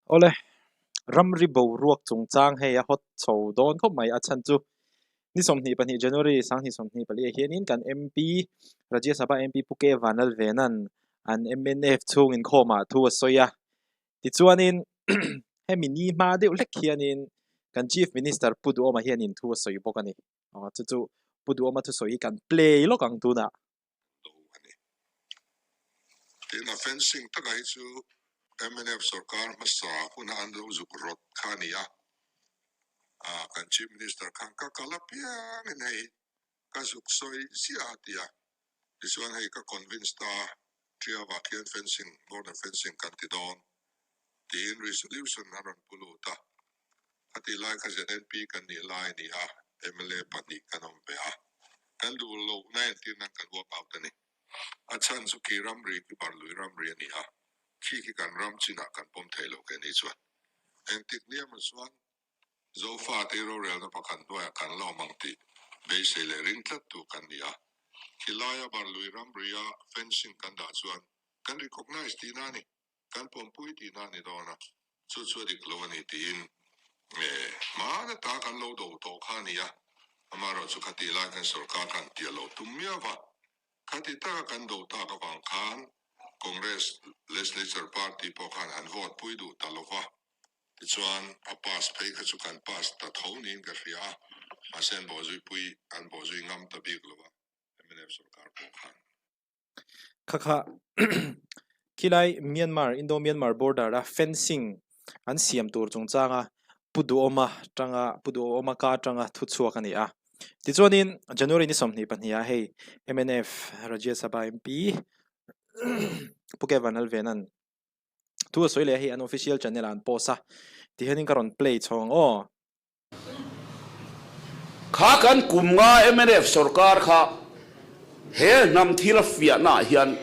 Awle, ramri boruak chungchang hei a hawt chho dawn khawp mai a chhan chu ni 22 January 2024 ah hianin kan MP Rajya Sabha MP Pu K Vanlalvena'n an mnf chhung inkhawmah thu a sawi a. Tichuanin hemi ni hma deuh hlek hianin kan Chief Minister Pu Duhawma hianin thu a sawi bawk a ni. Chu chu Pu Duhawma thusawi hi kan play lawk ang tunah. lo a ni. Tin, a fencing takah hi chu mnf sorkar hmasa huna an lo zuk rawt kha a ni a, kan Chief Minister khan ka kal apiangin hei ka zuk sawi ziah a ti a, tichuan hei ka convince ta Triavah khian fencing, border fencing kan ti dawn tiin resolution a rawn pu lut a, Khatih lai kha ZNP kan nih lai a ni a, mla pahnih kan awm ve a, kan duh lohna entir nan kan walk out a ni. A chhan chu khi ramri khi Barlui ramri a ni a, khi khi kan ram chinah kan pawm thei lo kei ni chuan. Engtik ni emaw chuan Zofate rorelna pakhat hnuaiah kan la awm ang tih beisei leh ring tlattu kan ni a, khi laia Barlui ramria fencing kan dah chuan kan recognise tihna a ni. Kan pawmpui tihna a ni dawn a, chu chu a dik lo a ni tiin hmana ta kan lo do tawh kha a ni a, amaherawh chu khati lai khan sorkar khan tia lo tum miau va, khati taka kan do tak avang khan Congress Legislature Party pawh khan an vote pui duh ta lo va, tichuan a pass phei kha chu kan pass ta tho niin ka hria a, mahse an bawhzui pui an bawhzui ngam ta bik lo va mnf sorkar pawh khan. Kha kha khilai Myanmar Indo-Myanmar border a fencing an siam tur chungchanga Pu Duhawma tanga Pu Duhawma ka atanga thu chhuak a ni a. Tichuanin January ni 22 ah hei mnf Rajya Sabha MP Pu K Vanlalvena'n thu a sawi leh a hei an official channel ah an post a tihianin ka rawn play chhawng aw. Kha kan kum nga mnf sorkar kha he hnam thil a fiahna ah hian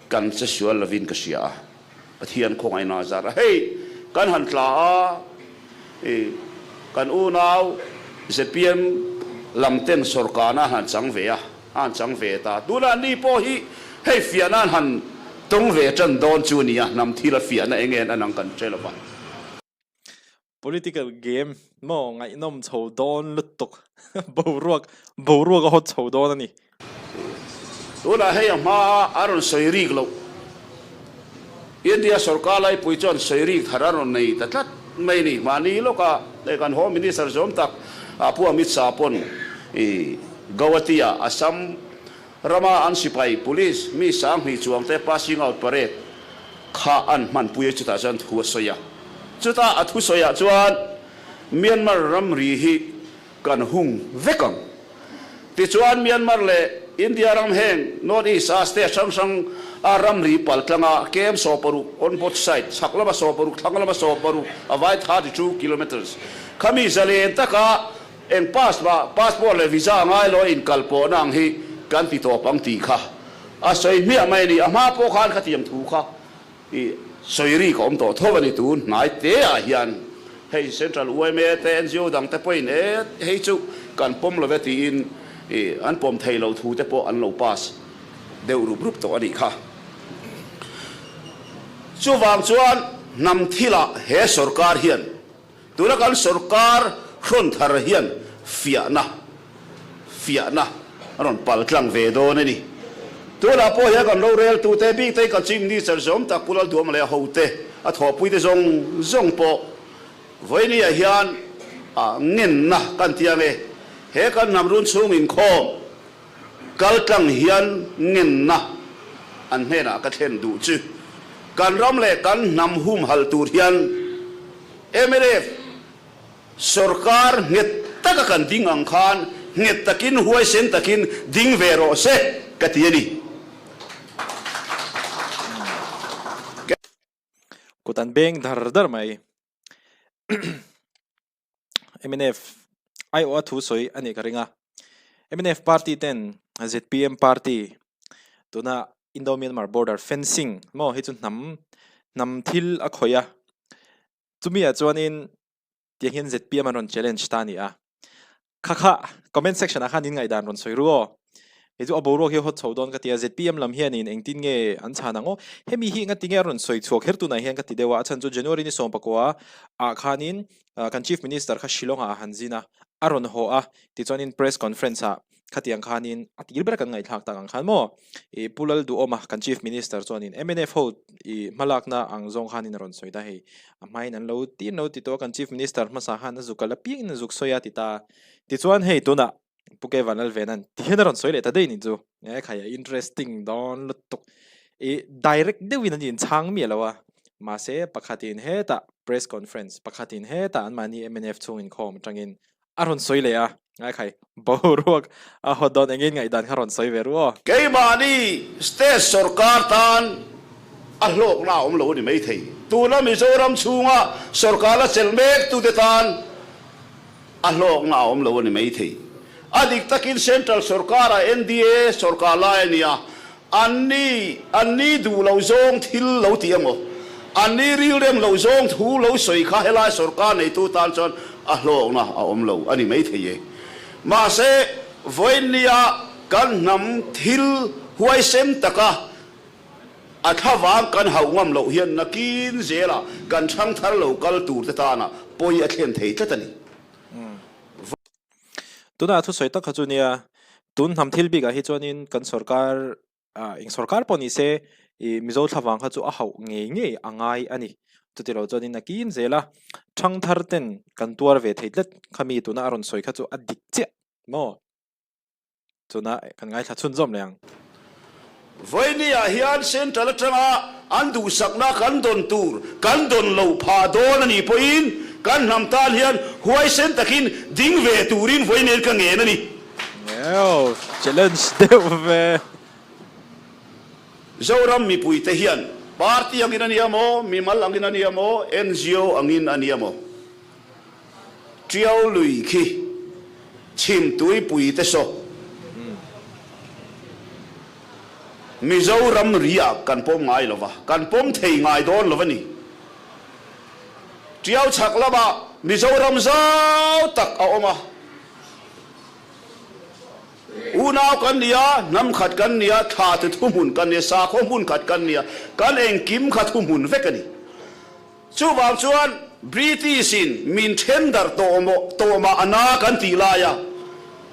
kan che sual lovin ka hria a, Pathian khawngaihna a zar a, hei kan han tla a, i kan unau zpm lam ten sorkarna an han chang ve a, a han chang ve ta, tunah ni pawh hi hei fiahna an han tawng ve tan dawn chu a ni a, hnam thil a fiahna eng nge an ang kan hre lova. Political game maw ngaihnawm chho dawn lutuk boruak boruak a hawt chho dawn a ni. Tunah hei a hma a rawn sawi rik loh. India sorkar laipui chuan sawi rik thar a rawn nei ta tlat mai a ni. Mahni lawka hei kan Home Minister zawm tak Pu Amit Shah pawn i Guwahati ah Assam rama an sipai police mi 2000 chuangte passing out parade kha an hmanpui a chutah chuan thu a sawi a. Chutah a thusawiah chuan Myanmar ramri hi kan hung vek ang. Tichuan Myanmar leh India ram heng North East a state hrang hrang a ramri pal tlanga km 60 on both side, chhak lama 60, thlang lama 60, a vai 32 kilometres khami zalen taka eng pass mah passport leh visa ngai lo a inkal pawhna ang hi kan ti tawp ang tih kha a sawi hmiah mai a ni. A hma pawh khan khatiang thu kha I sawi ri ka awm tawh tho a ni tun hnai te ah hian hei Central yma te NGO dang te pawhin e hei chu kan pawm lo ve tiin i an pawm thei lo thu te pawh an lo pass deuh rup rup tawh a nih kha. Chuvang chuan hnam thilah he sorkar hian tuna kan sorkar hrawn thar hian fiahna fiahna a rawn pal tlang ve dawn a ni. Tunah pawh hian kan roreltute bik te kan Chief Minister zawm tak Pu Lalduama leh a hote, a thawhpuite zawng zawng pawh vawinia hian ngenna kan ti ang e. He kan hnam run chhung inkhawm kal tlang hian ngenna an hnenah ka thlen duh chu kan ram leh kan hnam humhal tur hian mnf Sorkar nghet taka kan ding ang khan nghet takin huaisen takin ding ve rawh se ka ti a ni. Kut an beng dar dar mai. Mnf aiawh a thu sawi a nih ka ring a. Mnf party ten zpm party tuna Indo-Myanmar border fencing maw hi chu hnam hnam thil a khawih a. Chumi ah chuanin tiang hian zpm an rawn challenge ta a ni a. Kha kha comment section ah khan in ngaihdan rawn sawi ru aw. Hei chu a boruak hi a hawt chho dawn ka ti a, zpm lam hianin engtin nge an chhan ang aw? Hemi hi engati nge a rawn sawi chhuak her tunah hian ka ti deuh a, a chhan chu January ni 19 ah khanin kan Chief Minister kha Shillong ah a han zin a, a rawn haw a, tichuanin Press Conference ah khatiang khanin a tir ber kan ngaihthlak tak ang khan maw? Ih Pu Lalduhawma kan Chief Minister chuanin mnf ho ih hmalakna ang zawng khanin a rawn sawi ta hei, a hmain an lo ti an lo ti tawh a, kan Chief Minister hmasa khan a zuk a la piangin a zuk sawi a ti ta, tichuan hei tunah Pu Ke Vanlalvena'n ti hian a rawn sawi leh ta daih ni chu. E khai a interesting dawn lutuk. I direct deuhin an inchhang miah lo a. Mahse pakhatin hetah press conference, pakhatin hetah anmahni mnf chhung inkhawm atangin a rawn sawi leh a. Ngai khai boruak a hawt dawn engin ngaihdan kha rawn sawi ve ru aw. Keimahni state sorkar tan a hlawkna a awm lo a ni maithei. Tuna Mizoram chhunga sorkar la chelh mek tute tan A hlawkna a awm lo a ni maithei. A dik takin Central sorkara NDA sorkar lai a nia, anni anni duh lo zawng thil lo ti emaw, anni rilrem lo zawng thu lo sawi kha helai sorkar neitu tan chuan a hlawkna a awm lo a ni maithei e. Mahse, vawiinnia kan hnam thil huaisen taka A thlavang kan hauh ngam loh hian nakin zela kan thangthar lo kal tur te tana pawi a thlen thei tlat a ni. Tunah thusawi tak kha chu nia, tun hnam thil bikah hi chuanin kan sorkar, eng sorkar pawh ni se, ih Mizo thlavang kha chu a hauh ngei ngei a ngai a ni. Chutilo chuanin nakin zela thangthar ten kan tuar ve thei tlat khami tuna a rawn sawi kha chu a dik chiah maw? Tuna kan ngaithla chhunzawm leh ang. Vawinia hian Central atanga an duhsakna kan dawn tur kan dawn lo phah dawn a nih pawhin kan hnam tan hian huaisen takin ding ve turin vawiin ka ngen a ni. Ngeo, challenge deuh ve. Zoram mipuite hian party angin a nia maw, mimal angin a nia maw, NGO angin a nia maw? Tiau lui khi chhim tuipui te saw Mizoram ri ah kan pawm ngai lo va, kan pawm thei ngai dawn lo a ni. Tiau chhak lamah Mizoram zau tak a awm a, unau kan ni a, hnam khat kan ni a, thla te thuhmun kan ni a, sakhaw hmun khat kan ni a, kan engkim kha thuhmun vek a ni. Chuvang chuan British in min then darh tawh maw tawh mah a na kan tih lai a,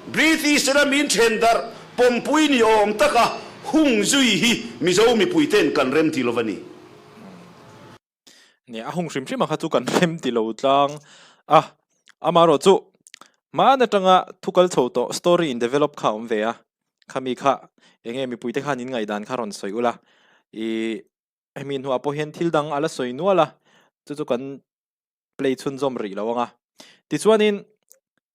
British ina min then darh pawmpui ni awm taka hung zui hi Mizo mipui ten kan rem ti lo va ni. Nia, a hung hrim hrim a kha chu kan rem ti lo tlang a, amaherawh chu hmaan atanga thu kal chho tawh story in develop kha a awm ve a, khami kha enge mipui te khan in ngaihdan kha rawn sawi ula, ih Hemi hnuah pawh hian thil dang a la sawi nual a, chu chu kan play chhunzawm rih lo ang a. Tichuanin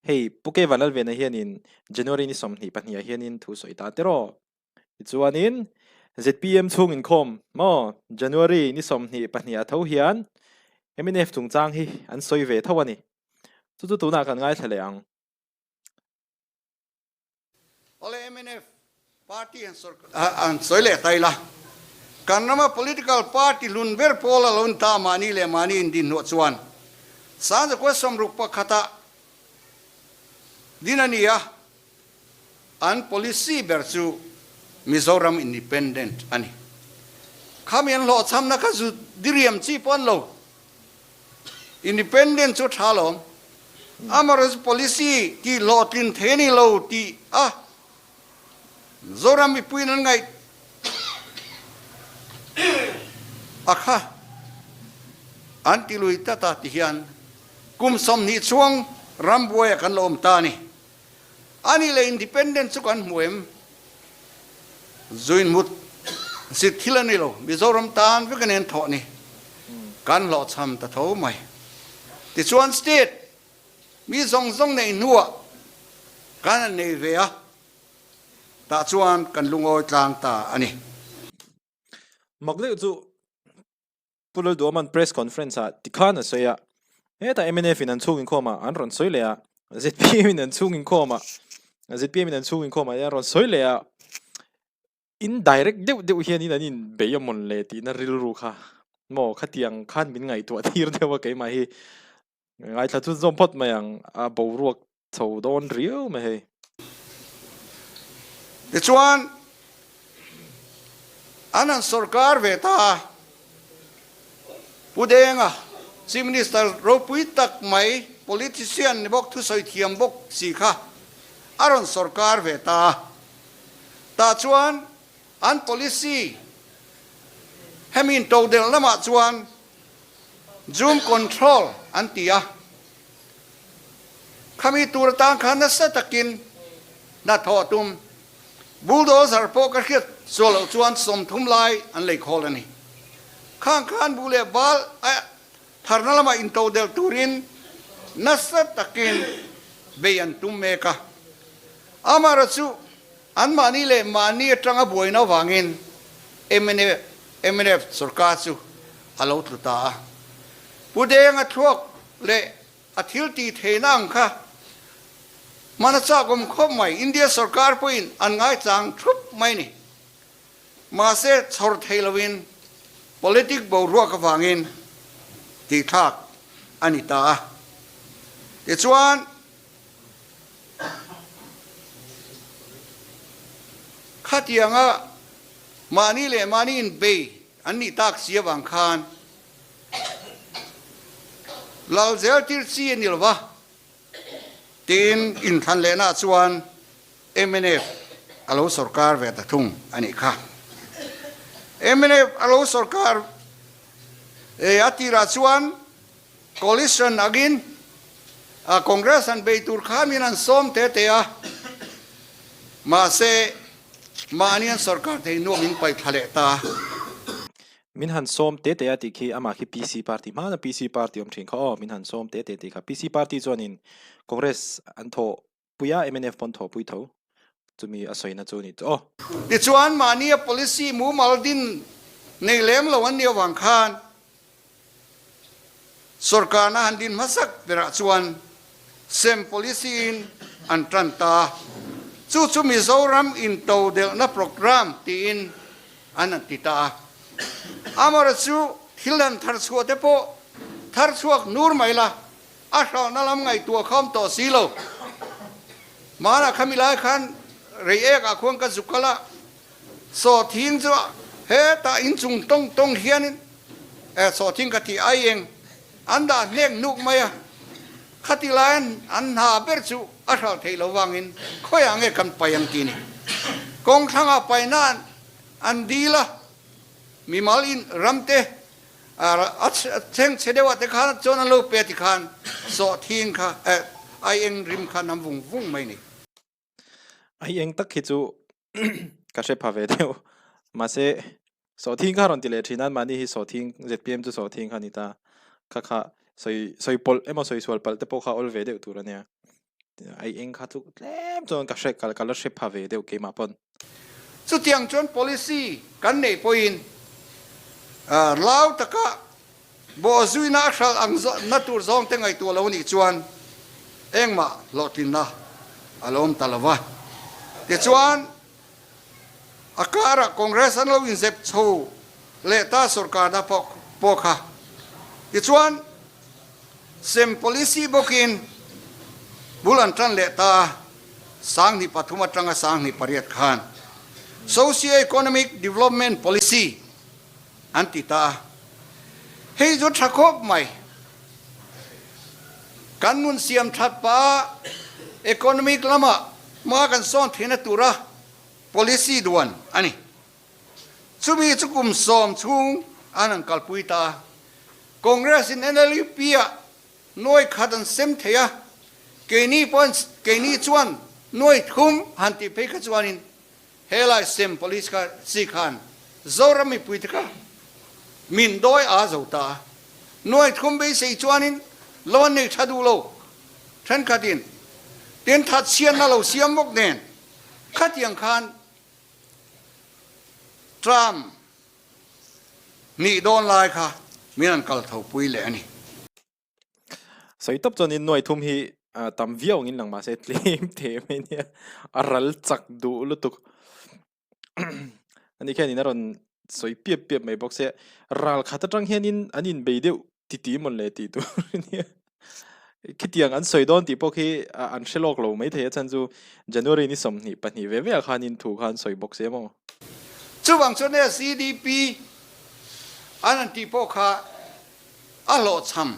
hei Pu Kei Vanlalvena hianin January ni 22 ah hianin thu sawi ta tiraw. Tichuanin zpm chhung inkhawm maw January ni 22 ah tho hian mnf chungchang hi an sawi ve tho a ni. Chu chu tunah kan ngaithla leh ang. Awle mnf party an an sawi leh ta ila, kan rama political party hlun ber pawl a lo ni ta mahni leh mahni indinhnuah chuan Sanjakua 61 ah din a ni a, an policy ber chu Mizoram independent a ni. Khami an hlawhchhamna kha zu diriam chi pawh an lo. Independent chu tha lawm. Amaherawhchu policy tih hlawhtlin thei a ni lo tih a Zoram mipuiin an ngaih a kha an ti lui tlat a ti hian kum 20 chhuang rambuaiah kan lo awm ta a ni. A nih leh independent chu kan hmu em? Zuin mut zit thil a ni lo. Mizoram tan vek a nen thawh ni. Kan hlawhchham ta tho mai. Tichuan state mi zawng zawng neih hnuah kan han nei ve a, tah chuan kan lungawi tlang ta a ni. Mak deuh chu Pu Lalduaman press conference ah tikhan a sawi a, hetah mnf in an chhung inkhawm ah an rawn sawi leh a, zpm in an chhung inkhawm ah zpm in an chhung inkhawm ah hian an rawn sawi leh a, indirect deuh deuh hianin an inbei a mawn le tihna rilru kha maw khatiang khan min ngaihtuah tir deuh a keimah hi ngaithla chhun zawm phawt mai ang a boruak chho dawn riau mai hei. Tichuan, an han sorkar ve ta a, Pu Denga, Chief Minister ropui tak mai, politician ni bawk, thusawi thiam bawk si kha a rawn sorkar ve ta a. Tah chuan an policy hemi intodelh lamah chuan Zoom control an ti a, khami tur atan khan nasa takin hna thawh tum bulldozer pawh ka hriat sual loh chuan 30 lai an lei khawl a ni. Khang khan bu leh bal a tharna lamah intodelh turin nasa takin bei an tum mek a. Amaherawhchu chu anmahni leh mahni atanga buaina avangin mnf sorkar chu a lo tlu ta a. Pu Denga thluak leh a thil tih theihna ang kha hman a chak awm khawp mai. India sorkar pawhin an ngaichang thup mai ni. Mahse chhawr thei loin politic boruak avangin tihthlak a ni ta a. Tichuan khatianga mahni leh mahni inbei an nih tak si avang khan Lal zel tir chi a ni lo va, tiin inthlan lehna chuan mnf a lo sorkar ve ta thung a nih kha. Mnf a lo sorkar a tirah chuan coalition angin Congress an bei tur kha min an sawm te te a, mahse mahni an sorkar thei nuam in paih thla leh ta. Min han sawm te te a tih khi amah khi PC party hmana PC party awm thin kha aw min han sawm te te tih kha PC party chuanin Congress an thawh pui a mnf pawn thawh pui tho chumi a sawina chu ni chu aw. Tichuan mahnia policy mumal din nei lem lo an nih avang khan sorkarna han din hmasak berah chuan sem policy in an tan ta a, chu chu Mizoram intodelhna programme tiin an han ti ta a. Amaherawhchu chu thil han thar chhuah te pawh thar chhuak nur mai la, a hralhna lam ngaihtuah kha awm tawh si lo. Hmanah khami lai khan rei ek ah khuan ka zuk kal a, sawhthing chu hetah inchung tawng tawng hianin sawhthing ka tih ai eng an dah hnek hnuk mai a, khati laiin an hna ber chu a hralh theih lo vangin khawiah nge kan pai ang tih ni. Kawng thlangah paihna an dil a, mimal in ramte a thleng chhe deuh ah te khan chuan an lo pe ti khan sawhthing kha ai eng rim kha nam vung vung mai ni. Ai eng tak hi chu ka hre pha ve deuh. Mahse sawhthing kha rawn ti leh thin a, mahni hi sawhthing zpm chu sawhthing kha a ni ta. Kha kha sawi sawi pawlh emaw sawi sual palh te pawh kha awl ve deuh tur a nia. Ai eng kha chu tlem chuan ka hre ka la hre pha ve deuh keimah pawn. Chutiang chuan policy kan neih pawhin lau taka bawhzuina a hralh ang na tur zawng te ngaihtuah lo nih chuan engmah hlawhtlinna a lo awm ta lo va. Tichuan a karah Congress an lo inzep chho leh ta sorkarna pawh kha. Tichuan sem policy bawkin bul an tan leh ta a, 2003 atanga 2008 khan Socio-Economic Development Policy an ti ta a. Hei chu tha khawp mai. Kan nun siam that pah a economic lamah hma kan sawn theihna tura policy duan a ni. Chumi chu kum 10 chhung an han kalpui ta a. Congress in NLUP ah nuai khat an sem thei a, keini pawhin keini chuan nuai thum han tih phei kha chuanin Helai sem police kha si khan Zoram mipui te kha min dawi a zo ta a, nuai thum beisei chuanin lo an nei tha duh lo thenkhatin tin that chhiatna lo siam bawk nen khatiang khan Trump nih dawn lai kha min an kal tho pui leh a ni. Sawi tawp chuanin nuai thum hi tam viau angin lang mahse tlem teh mai nia a ral chak duh lutuk ani khianin a rawn sawi piap piap mai bawk sia ral khat atang hianin an inbei deuh titi mawn le tih tur ania. Khitiang an sawi dawn tih pawh khi an hre lawk lo maithei a chhan chu January ni 22 ve ve ah khanin thu kha an sawi bawk si emaw. Chuvang chuan SEDP an han tih pawh kha a hlawhchham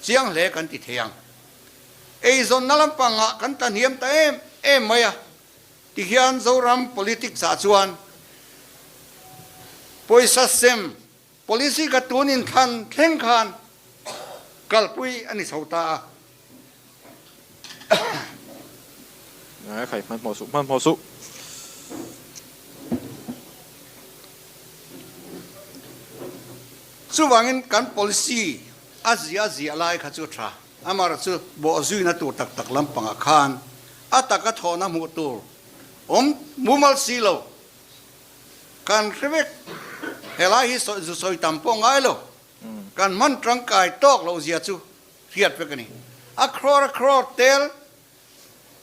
chiang hle kan ti thei ang. Eizawnna lampangah kan tla hniam ta em em mai a, tihian Zoram politics ah chuan pawisa sem policy ka tun inthlan thleng khan kalpui a ni chho ta a. Ngai khai hmanhmawh suh, hmanhmawh suh. Chuvangin kan policy a zia ziah lai kha chu tha. Amar chu bawhzuina tur tak tak lampangah khan a taka thawhna hmuh tur awm mumal si lo. Kan hre vek. Helai hi zu sawi tam pawh ngai lo. Kan hman tangkai tawk loh zia chu hriat vek a ni. A crore a crore tel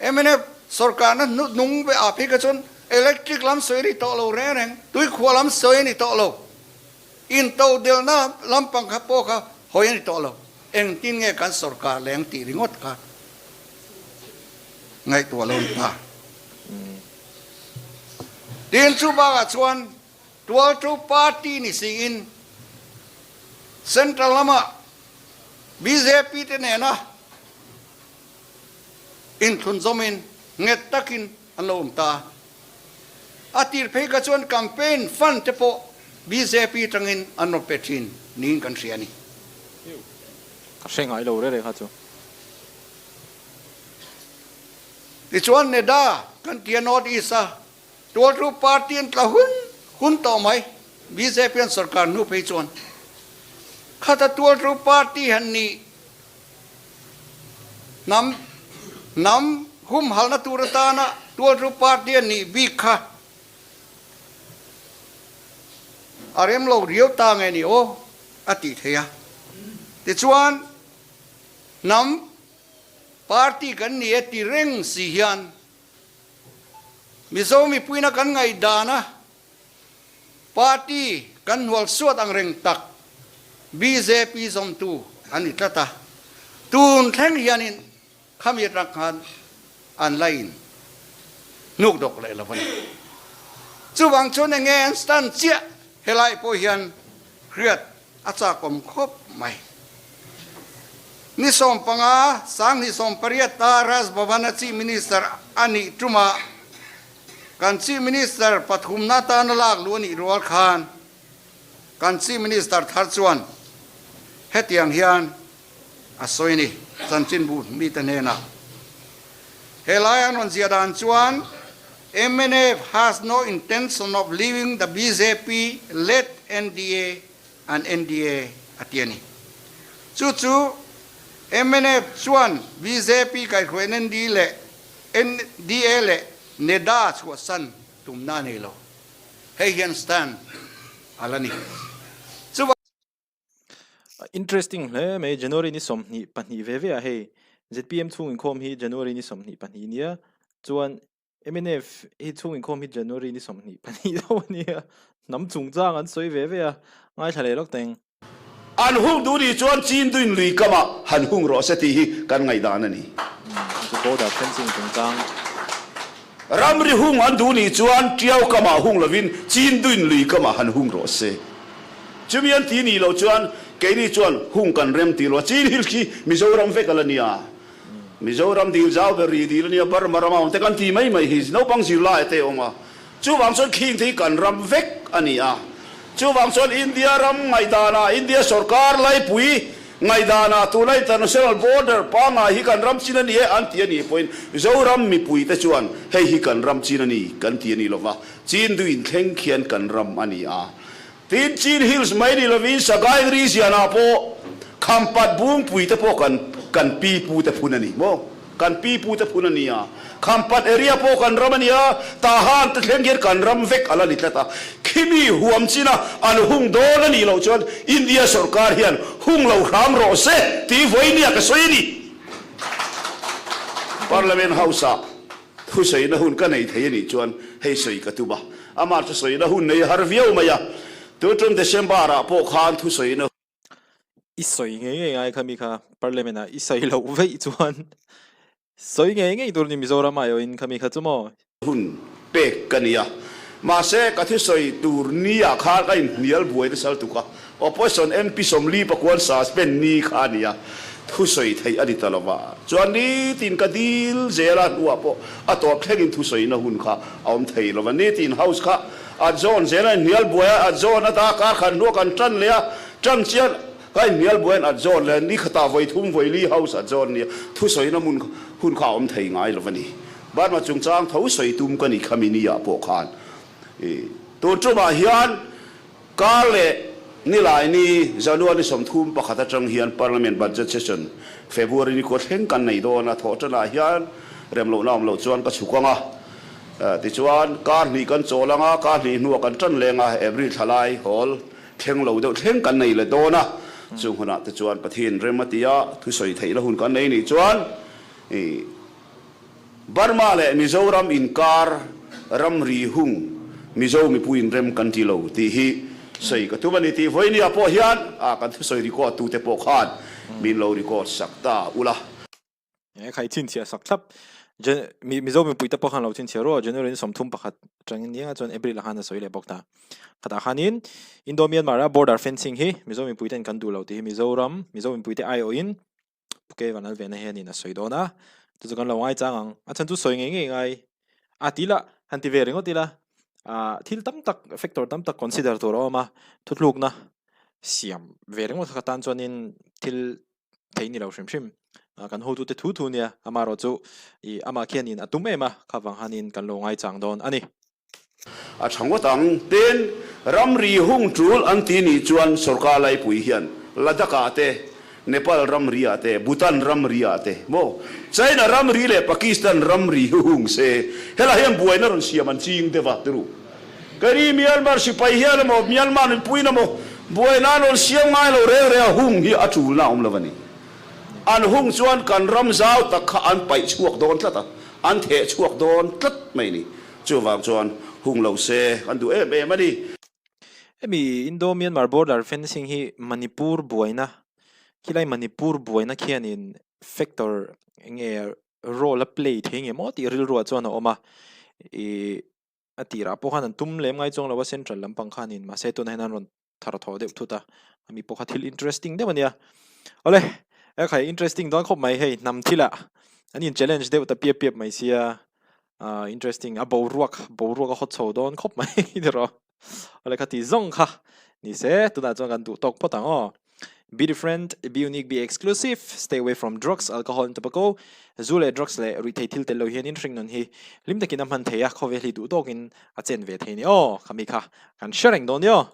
mnf sorkarna hnung ve ah phei kha chuan electric lam sawi a ni tawh lo reng reng, tuikhua lam sawi a ni tawh lo, intodelhna lampang kha pawh kha hawi a ni tawh lo. Engtin nge kan sorkar leng tih ringawt kha ngaihtuah lo ni ta. Tin chu bakah chuan Tualtu party ni siin Central lama bjp te nena inthlunzawmin nghet takin an lo awm ta a. A tir phei kha chuan campaign fund te pawh bjp tangin an rawn pe thin niin kan hria a ni. Ka hre ngai lo rere kha chu. Tichuan NEDA kan tia North East a Tualtu party an tla hun hun tawh mai. Bjp an sorkar hnu phei chuan khata tualtu party han nih hnam hnam humhalna tur atana tualtu party an nih bik kha a rem lo riau ta nge ni aw a tih theih a. Tichuan hnam party kan ni e ti reng si hian Mizo mipuina kan ngaihdana party kan hnual suat ang reng tak bjp zawmtu an ni tlat a, tun thleng hianin khami atang khan an la in hnuk dawk leh lo a ni. Chuvang chuan enge an stand chiah helai pawh hian hriat A chakawm khawp mai. Ni 15, 2018 a Raj Bhavan-a Chief Minister a nih tumah kan Chief Minister pathumna atana lak luh a nih rual khan kan Chief Minister thar chuan hetiang hian a sawi a ni, Chanchinbu mite hnenah. Helai an rawn ziah dan chuan mnf has no intention of leaving the BJP-led NDA and NDA a ti a ni. Chu chu mnf chuan BJP kaihhruai ND leh NDA leh NEDA chhuahsan tumna a nei lo. Hei hian stand a la ni. Chuvang. Interesting hle mai January ni 22 ve ve ah hei ZPM chhung inkhawm hi January ni 22 nia chuan Mnf hi chhung inkhawm hi January ni 22 deuh a nia hnam chungchang an sawi ve ve a ngaithla leh lawk teng. An hung duh nih chuan chin duin lui kamah han hung rawh se tih hi kan ngaihdan a ni. Chu border fencing chungchang. Ramri hung an duh nih chuan Tiau kamah hung lovin chin duin lui kamah han hung rawh se. Chumi an ti nih loh chuan keini chuan hung kan rem tih lo a, chin hi khi Mizoram vek a la nia. Mizoram dil zau ber ri dil a nia, Burma rama awm te kan ti mai mai hi naupang zirlai te a awm a, chuvang chuan khing te hi kan ram vek a ni a, chuvang chuan India ram ngaihdanah, India sorkar laipui ngaihdanah tuna international border pangngai hi kan ram chin a ni e an ti a nih pawhin Zoram mipui te chuan hei hi kan ram chin a ni kan ti a ni lova, Chin duin thleng khian kan ram a ni a. Tin, Chin Hills mai ni lovin Sagaing region ah pawh Khampat Bungpui te pawh kan kan pi pu te phun a ni maw? Kan pi pu te phun a ni a. Khampat area pawh kan ram a ni a, Tahan te thleng hian kan ram vek a la ni tlat a. Khimi huam china an hung dawn a nih loh chuan India sorkar hian hung lo hram rawh se tih vawinia ka sawi a ni. Parliament House ah Thusawiina hun ka nei thei a nih chuan hei sawi ka tum a, amah thusawiina hun nei har viau mai a, tu tum December ah pawh khan thusawiina. I sawi ngei ngei ngai kha mi kha parliament ah i sawi loh veih chuan sawi ngei ngei tur ni Mizoram ah erawhin kha mi kha chu maw. Hun pek ka nia. Mahse ka thusawi tur ni ah khan ka inhnial buai nasa lutuk a, opposition MP 40 pakuan suspend ni kha a nia, thusawi theih a ni ta lova. Chuan nitin ka dil zel a hnuah pawh a tawp thlengin thusawina hun kha a awm thei lova. Nitin house kha a zawn zel a inhnial buai a, a zawn ata kar khat hnuah kan tan leh a, Tan chian ka inhnial buaiin a zawn leh ni khatah vawi thum vawi li house a zawn nia thusawina hmun hun kha a awm thei ngai lo a ni. Burma chungchang tho sawi tum ka ni khami ni ah pawh khan i tun tumah hian kar leh nilai ni January 31 atang hian Parliament Budget Session February ni kua thleng kan nei dawn a, thawh tanah hian remlohna awm loh chuan ka chhuk ang a. Tichuan kar hnih kan chawl ang a, kar hnih hnuah kan tan leng a, April thlalai hawl Thleng lo deuh thleng kan nei leh dawn a, chung hunah te chuan Pathian rem a ti a, thusawi theihna hun kan nei nih chuan i Burma leh Mizoram inkar ramri hung Mizo mipuiin rem kan ti lo tih hi sawi ka tum a ni tih vawinia pawh hian a kan thusawi record tute pawh khan min lo record sak ta ula. He khai chhinchhiah sak thlap. Mizo mipui te pawh khan lo chhinchhiah ruah January 31 atangin nia chuan April ah khan a sawi leh bawk ta. Khatah khanin Indo-Myanmar a border fencing hi Mizo mipui ten kan duh lo tih hi Mizoram Mizo mipui te aiawhin Pu Van Alvena hianin a sawi dawn a. Chu chu kan lo ngaichang ang. A chhan chu sawi ngei ngei ngai a ti la han ti ve ringawt ila thil tam tak factor tam tak consider tur a awm a thutlukna siam ve ringawt kha tan chuanin thil thei ni lo hrim hrim. Kan hotute thu thu nia, amaherawh chu i amah khianin a tum em a, kha vang hanin kan lo ngaichang dawn a ni. A tha ngawt ang. Tin, ramri hung tul an ti nih chuan sorkar laipui hian Ladakh-ah te, Nepal ramri-ah te, Bhutan ramri-ah te maw, China ramri leh Pakistan ramri hi hung se, helai hian buaina rawn siam an ching deuh a, tiru. Keini Myanmar sipai hian emaw Myanmar mipuiin emaw buaina an rawn siam ngai lo reng reng a, hung hi a tulna a awm lo a ni. An hung chuan kan ram zau tak kha an paih chhuak dawn tlat a, an theh chhuak dawn tlat mai a ni. Chuvang chuan hung lo se an duh em em a ni. Hemi Indo-Myanmar border fencing hi Manipur buaina, khilai Manipur buaina khianin factor enge role a play thei nge maw tih rilruah chuan a awm a, ih A tirah pawh khan an tum lem ngai chuang lo a central lampang khanin mahse tunah hian an rawn thar thaw deuh thut a, ami pawh kha thil interesting deuh a nia. Awle, e khai interesting dawn khawp mai hei hnam thilah an in challenge deuh ta piap piap mai sia ah interesting a boruak boruak a hawt chho dawn khawp mai ni rawh. Awle kha ti zawng kha ni se tunah chuan kan duh tawk phawt ang aw. Be different, be unique, be exclusive, stay away from drugs, alcohol and tobacco. Zu leh drugs leh ruihtheih thil tel lo hianin hringnun hi hlim takin a hman thei a, khawvel hi duh tawkin a chen ve thei ni aw, khami kha kan hre reng dawn ni aw.